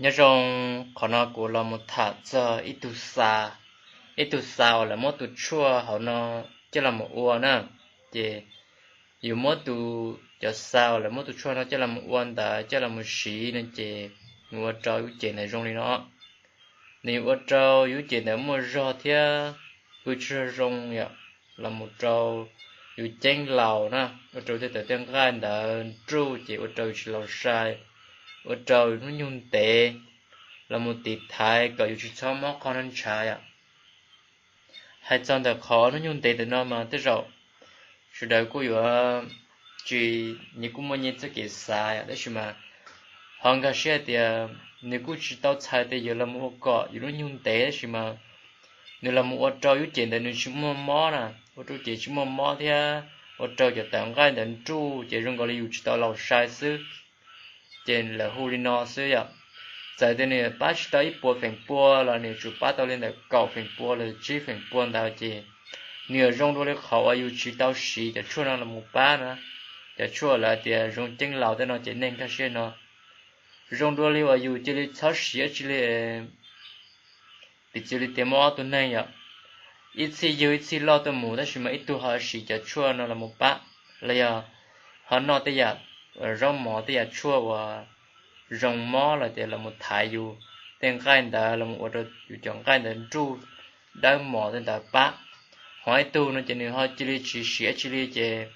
Nyob zoo, qhov no kuv los mus tham txog ib tug xa, ib tug xa uas lawv muab tus tshuaj hauv no coj los mus ua na. Ces yus muab tus, cov xa uas lawv muab tus tshuaj no coj los mus ua ntawd coj los mus siv no ces nws ua rau yus lub cev ntawd zoo li no. Nws ua rau yus lub cev ntawd muaj zog thiab pw tsis zoo yom, los mus rau yus ceeb laus na, ua rau tej tawv tej nqaij ntawd nruj ces ua rau yus tsis laus sai, ua rau yus hnub nyoog ntev, los mus tiv thaiv kom yus tsis txhob mob qhov no ntshav yom. Hais txog ntawm qhov hnub nyoog ntev ntawm no mas tej zaum sawv daws kuj yuav tsis, nyias kuj muaj nyias txoj kev xav yom, tab sis mas ho nkag siab hais tias nws kuj tsis tau txhais tias yuav los mus ua kom yus lub nyoog ntev, tab sis mas nws los mus ua rau yus lub cev ntawd nws tsis muaj mob na, ua rau cev tsis muaj mob thiab ua rau cov tawv nqaij ntawd nruj ces zoo nkaus li yus tsis tau laus sai xwb. Ces lawv hu li no xwb yom. Txawm tias nws pab tsis tau ib puas feem pua los nws yuav tsum pab tau li ntawm kaum feem pua los tsib feem pua ntawd ces nws yuav zoo dua li qhov uas yus tsis tau siv cov tshuaj no los mus pab na. Cov tshuaj lawv tias zoo ceeb laus tej no ces nej nkag siab no, zoo dua li uas yus cia li txhob siv dab tsi li. Piv txwv li tias muaj ob tug neeg yom, ib txhij yug ib txhij loj tuaj mus tab sis mas ib tug ho siv cov tshuaj no los mus pab, los yog ho noj tej yam zaub mov tej yam tshuaj uas zoo mob los tias los mus thaiv yus tej nqaij ntawd los mus ua rau yus cov nqaij ntawd nruj dawb mos tej ntawd pab. Ho ib tug no ces nws ho cia li tsis siv dab tsi li ces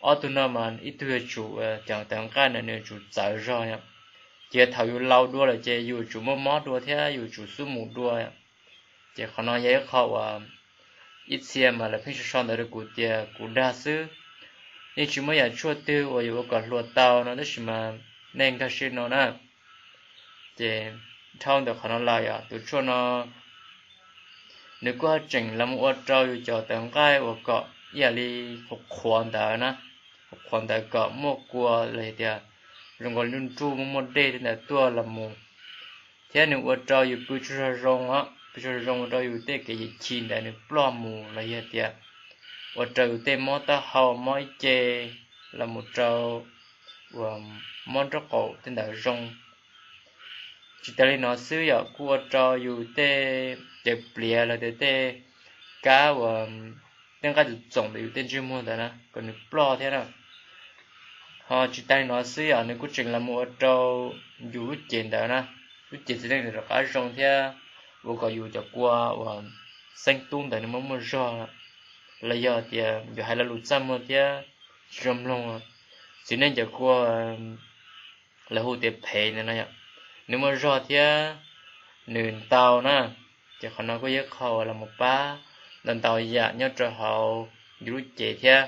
ob tug no mas ib tug yuav tsum, cov tawv nqaij ntawd nws yuav tsum txawv zog yom. Ces thaum yus laus dua lawm ces yus yuav tsum muaj mob dua thiab yus yuav tsum xub mus dua. Ces qhov no yog ib qho uas ib txhia mas lawv pheej sau sau ntawv rau kuv tias kuv dag xwb, yeej tsis muaj yam tshuaj twg uas yuav ua kom hluas tau no tab sis mas nej nkag siab no na. Ces dhau ntawm qhov no lawm yog tus tshuaj no nws kuj ho tseem los mus ua rau yus cov tawv nqaij uas kom ib yam li qhuav qhuav ntawd na, qhuav qhuav ntawd kom muaj kua los yog tias zoo nkaus nruj nruj muaj muaj dej tej ntawd tuaj los mus, thiab nws ua rau yus pw tsis zoo zoo os, pw tsis zoo zoo ua rau yus tej kev yim chim ntawd nws ploj mus los yog tias ua rau yus tej mob taub hau mob ib ce los mus rau uas mob nraub qaum tej ntawd zoo. Tsis tas li no xwb yom, kuj ua rau yus tej cawv pliav los tias tej kab uas tej nqaij txoom txoom ntawm yus tej ntsej muag ntawd na kom nws ploj thiab na. Ho tsis tas li no xwb yom, nws kuj tseem los mus ua rau yus lub cev ntawd na, lub cev txiv neej ntawd rov qab zoo thiab ua kom yus cov kua uas xeeb tub ntawd nws muaj muaj zog, los yog tias yus hais lo lus txaj muag thiab tsis zoo mloog, txiv neej cov kua lawv hu tias phem ntawd no yom, nws muaj zog thiab nws ntau na. Ces qhov no kuj yog ib qho uas los mus pab ntau ntau yam nyob rau hauv yus lub cev thiab.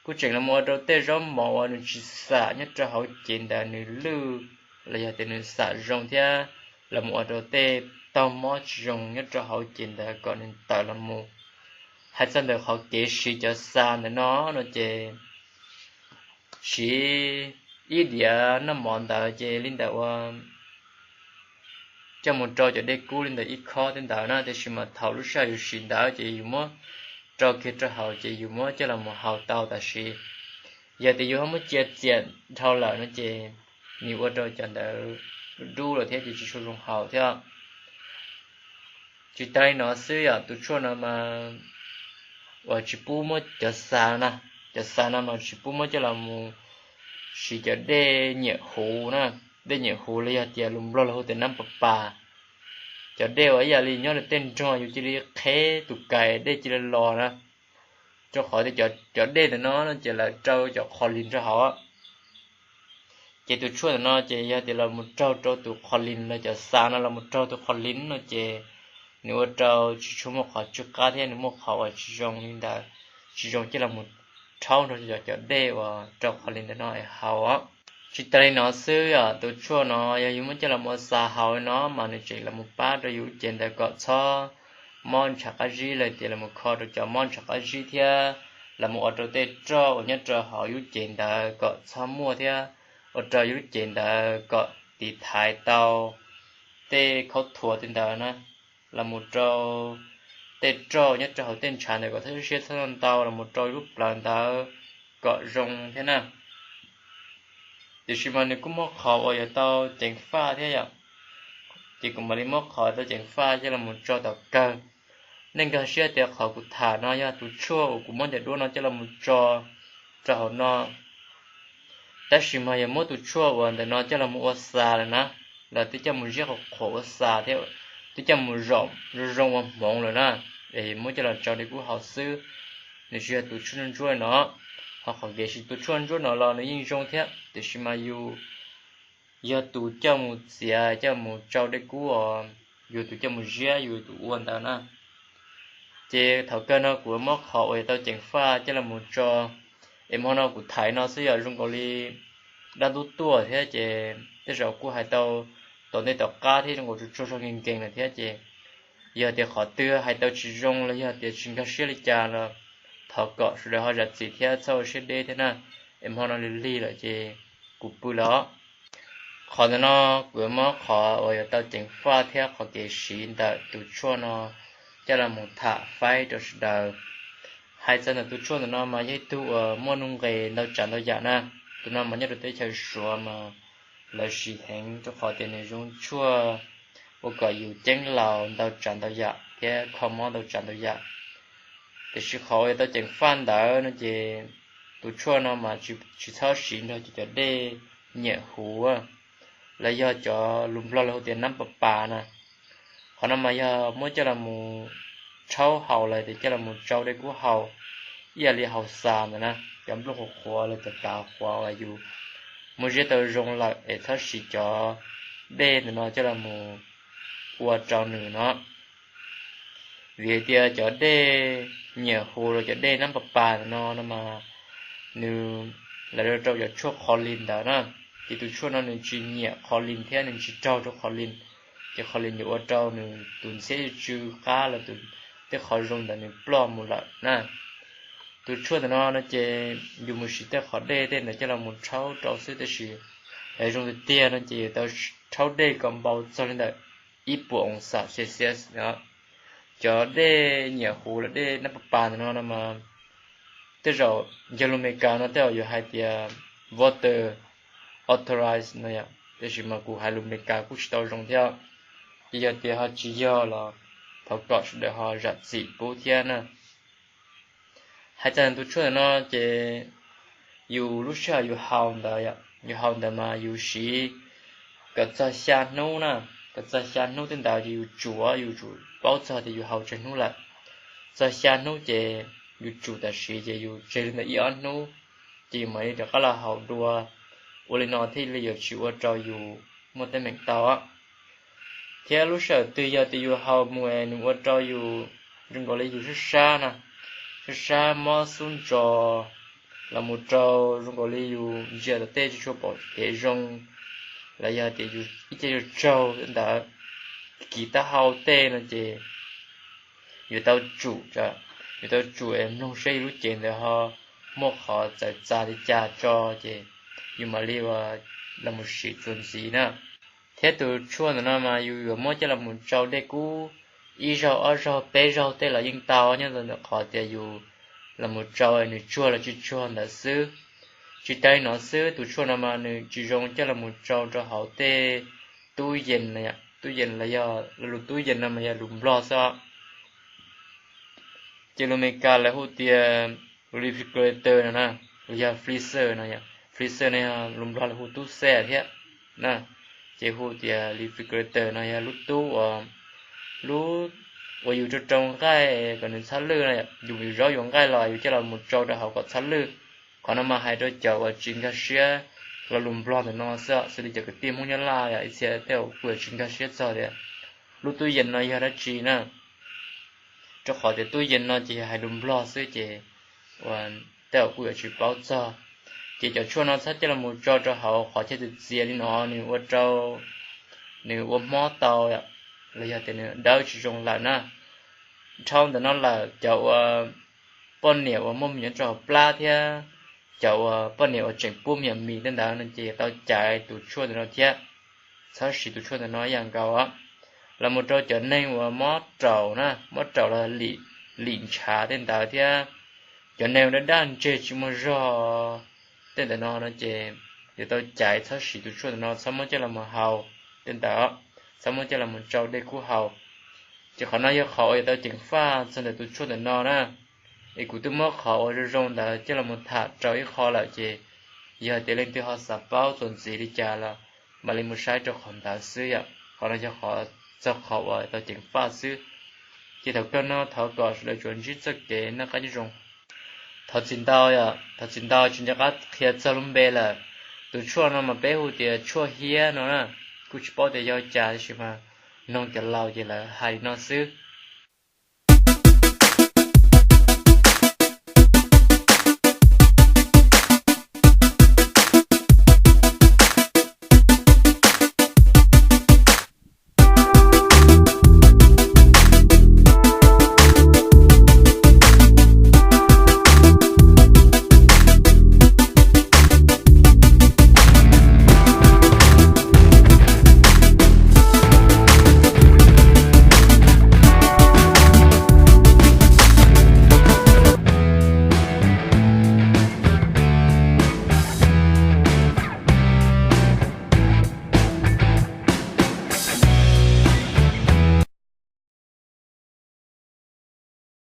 Kuj tseem los mus ua rau tej zaub mov uas nws tsis xam nyob rau hauv cev ntawd nws lwj los yog tias nws xam zoo thiab, los mus ua rau tej taug mob tsis zoo nyob rau hauv cev ntawd kom nws tawm los mus. Hais txog ntawm qhov kev siv cov xa ntawm no no ces siv ib diav noj mov ntawd ces li ntawm uas coj mus rau cov dej kub li ntawm ib khob tej ntawd na, tiam sis mas thaum lub sij hawm yus siv ntawd ces yus muab rau kiag rau hauv ces yus muab coj los mus haus tau tam sim. Yog tias yus ho muab cia txias dhau lawm no ces nws ua rau cov ntawd dub dub lawm thiab ces tsis tshua zoo haus thiab. Tsis tas li no xwb yom, tus tshuaj no mas uas tsis pub muab cov xa na, cov xa no mas tsis pub muab coj los mus siv cov dej nyiam huv na, dej nyiam huv los yog tias lus Nplog lawv hu tias nab pas pas. Cov dej uas ib yam li nyob rau tej nroog yus cia li qheb tus kais dej cia li los na, rau qhov tias cov dej ntawm no no ces lawv rau cov qhos lis rau hauv. Ces tus tshuaj ntawm no ces yog tias los mus raug rau tus qhos lis los cov xa no los mus raug tus qhos lis no ces nws ua rau tsis tshua muaj qhov tsw qab thiab nws muaj qhov uas tsis zoo li ntawd, tsis zoo coj los mus rhaub nrog cov dej uas rau qhos lis ntawm no es haus. Tsis tas li no xwb yom, tus tshuaj no yog yus muab coj los mus xa haus no mas nws tseem los mus pab rau yus lub cev ntawd kom txhob mob ntshav qab zib los tias los mus kho rau cov mob ntshav qab zib thiab los mus ua rau tej roj uas nyob rau hauv yus lub cev ntawd kom txhob muaj thiab ua rau yus lub cev ntawd kom tiv thaiv tau tej khaub thuas tej ntawd na, los mus rau tej roj nyob rau hauv tej ntshav ntawd kom txhob siab txhob ntau los mus rau yus lub plawv ntawd kom zoo thiab na. Tiam sis mas nws kuj muaj qhov uas yuav tau ceev faj thiab yom. Ces kuv mam li muab qhov tau ceev faj coj los tso tom kawg. Nej nkag siab tias qhov kuv tham no yog tus tshuaj uas kuv muab cov duab no coj los tso rau hauv no, tab sis mas yog muab tus tshuaj uas ntawm no coj los ua xa lawm na, los twb coj mus ziab qhuav qhuav ua xa thiab, twb coj mus zoo zoo ua hmoov lawm na, es muab coj los tsau dej kub haus xwb, nws tsis yog tus tshuaj ntsuab no. Ho qhov kev siv tus tshuaj ntsuab no los nws yeej zoo thiab, tiam sis mas yus yog tus coj mus txiav coj mus tsau dej kub os, yus tus coj mus ziab, yus tus ua ntawd na. Ces thaum kawg no kuv muab qhov uas yog tau ceev faj coj los tso, es hmo no kuv thaiv no xwb yom, zoo nkaus li dab ntub tuaj thiab ces tej zaum kuj hais tau tom ntej tom qab thiab zoo nkaus tsuag tsuag zog nkees nkees lawm thiab ces yog tias qhov twg hais tau tsis zoo los yog tias tsis nkag siab li cas los thov kom sawv daws ho zam txim thiab txhob ua siab deb thiab na. Es hmo no lig lig lawm ces kuv pw lawm os. Qhov ntawm no kuv muab qhov uas yuav tau ceev faj thiab qhov kev siv ntawm tus tshuaj no coj los mus tham faib rau sawv daws. Hais txog ntawm tus tshuaj ntawm no mas yog ib tug uas muaj nuj nqis ntau tsav ntau yam na. Tus no mas nyob rau teb chaws Suav mas lawv siv heev rau qhov tias nws zoo tshuaj ua kom yus ceeb laus ntau tsav ntau yam thiab kho mob ntau tsav ntau yam. Tiam sis qhov uas yuav tau ceev faj ntawd no ces tus tshuaj no mas tsis txhob siv nrog cov dej nyiam huv los yog cov lus Nplog lawv hu tias nab pas pas na. Qhov no mas yog muab coj los rhaub haus los tias coj los tsau dej kub haus ib yam li haus xa ntawd na, cov nplooj qhuav qhuav los cov kav qhuav uas yus muab ziab tau zoo lawm es txhob siv cov dej ntawm no coj los ua rau nws no. Vim tias cov dej nyiam huv los cov dej nab pas pas ntawm no no mas nws, lawv rau cov tshuaj qhov lin ntawd na, ces tus tshuaj no nws tsis nyiam qhov lin thiab nws tsis raug rau qhov lin, ces qhov lin yuav ua rau nws tus ntxhiab tsw qab los tej qhov zoo ntawd nws ploj mus lawm na. Tus tshuaj ntawm no no ces yus mus siv tej qhov dej tej ntawd coj los mus rhaub rau xwb, tab sis zoo tiag tiag no ces yuav tau rhaub dej kom npau txog li ntawm ib puas oo xam Celsius no. Cov dej nyiam huv los dej nab pas pas ntawm no no mas tej zaum yog lus Amelikas no tej zaum yuav hais tias water authorize no yom, tiam sis mas kuv hais lus Amelikas kuj tsis tau zoo thiab, ces yog tias ho tsis yog los thov kom sawv daws ho zam txim pub thiab na. Hais txog tus tshuaj ntawm no ces yus lub sij hawm yus haus ntawd, yus haus ntawd mas yus siv kom txog xya hnub na, kom txog xya hnub tej ntawd ces yus tsum, yus tsum paub txog tias yus haus tsawg hnub lawm. Txog xya hnub ces yus tsum tam sim ces yus tseg li ntawm ib ob hnub, ces yus mam li rov qab los haus dua. Ua li no thiaj li yuav tsis ua rau yus muaj teeb meem tau. Thiab lub sij hawm twg yog tias yus haus mus es nws ua rau yus zoo nkaus li yus sab sab na, sab sab mob xub ntso, los mus rau zoo nkaus li yus ntsia tom tej tsis tshua pom kev zoo, los yog tias yus ib ce tsaug tsaug ntawd, kiv taub hau tej no ces yuav tau tsum, yuav tau tsum es mloog saib yus lub cev ntawd ho muaj qhov txawv txav li cas tso, ces yus mam li los mus siv txuas ntxiv na. Thiab tus tshuaj ntawm no mas yus yuav muab coj los tsau dej kub ib zaug ob zaug peb zaug tej los yeej tau, nyob ntawm qhov tias yus los mus tsau nws tsuag los tsis tsuag ntawd xwb. Tsis tas li no xwb, tus tshuaj no mas nws tsis zoo coj los mus tsau rau hauv tej tub yees, tub yees los yog lus tub yees no mas yog lus Nplog xwb. Ces lus Amelikas lawv hu tias refrigerator no na, los yog freezer no, freezer no yog lus Nplog lawv hu tub xej thiab na. Ces hu tias refrigerator no yog lub tub, lub uas yus rau rau nqaij kom nws txhob lwj no, yus zaub yus nqaij los yus coj los mus tsau rau hauv kom txhob lwj. Qhov no mas hais rau cov uas tsis nkag siab lo lus Nplog ntawm no xwb, xws li cov kwv tij Hmoob Nyab Laj ib txhia tej uas kuj tsis nkag siab txog tias lub tub yees no yog dab tsi na. Rau qhov tias tub yees no ces yog hais lus Nplog xwb ces tej uas kuj yuav tsis paub txog. Ces cov tshuaj no txhob coj los tsau rau hauv qhov chaw txias txias li no, nws ua rau nws ua mob tau, los yog tias nws dawb tsis zoo lawm na. Dhau ntawm no lawm, cov uas poj niam uas muaj me nyuam rau hauv plab thiab cov uas poj niam uas tseem pub me nyuam mis tej ntawd no ces tau caiv tus tshuaj ntawm no thiab. Txhob siv tus tshuaj ntawm no ib yam nkaus. Los mus rau cov neeg uas mob raum na, mob raum los lim ntshav tej ntawd thiab cov neeg daj daj ntseg tsis muaj zog tej ntawm no no ces yuav tau caiv txhob siv tus tshuaj ntawm no, txhob muab coj los haus tej ntawd. txhob muab coj los mus tsau dej kub haus. Ces qhov no yog qhov uas yuav tau ceev faj txog ntawm tus tshuaj ntawm no na. Es kuv twb muab qhov uas zoo zoo ntawd coj los mus tham rau ib qho lawm ces yog tias leej twg ho xav paub txuas ntxiv li cas los mam li mus saib rau qhov ntawd xwb yom. Qhov no yog qhov txog qhov uas tau ceev faj xwb. Ces thaum kawg no thov kom sawv daws tsuas ntsib txoj kev noj qab nyob zoo. Thov txim ntau, thov txim ntau tsis nco qab qhia txog lub npe lawm. Tus tshuaj no mas peb hu tias tshuaj hiab no na, kuj tsis paub tias yog cas tab sis mas noog cov laus ces lawv hais li no xwb.